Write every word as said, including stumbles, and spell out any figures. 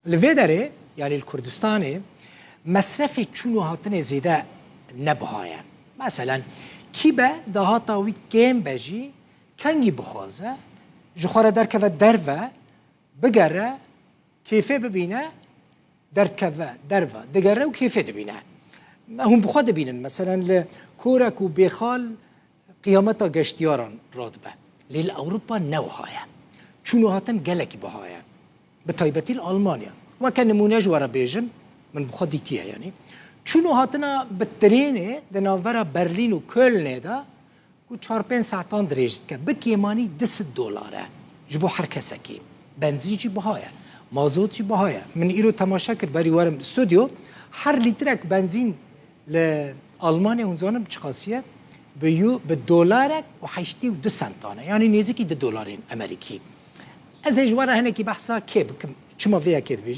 Li vê derê, yanî li Kurdistanê, mesrefê çûn û hatinê zêde nebiha ye. Meselen, kî be dahata wî kêm be jî, kengî bixwaze, ji xwe re derkeve derve, bigere, kêfê bibîne, derdikeve derve, digere û kêfê dibîne. Hûn bi xwe dibînin, meselen li korek û bêxal qiyameta geştiyaran radibe. Lê li Ewropa ne wiha ye. Çûn û hatin gelekî biha ye. Bi taybetî li Almanya. Weke nimûne ji we re bêjim, min bi xwe dîtiye yanî. Çûn û hatina bi trênê di navbera Berlîn û Kölnê de ku çar pênc saetan dirêj dike, bi kêmanî du sed dolar e ji bo her kesekî. Benzîn jî biha ye. Mazot jî biha ye. Min îro temaşe kir, berî werim stûdyo, her lîtrek benzîn li Almanya, hûn zanin bi çiqasî ye? Bi yu-, bi dolarek û heştê û du sentan e. Yanî nêzîkî du dolarên Amerîkî. Ez ê ji we re hinekî behsa kê bikim. Çima vê yekê dibêjim?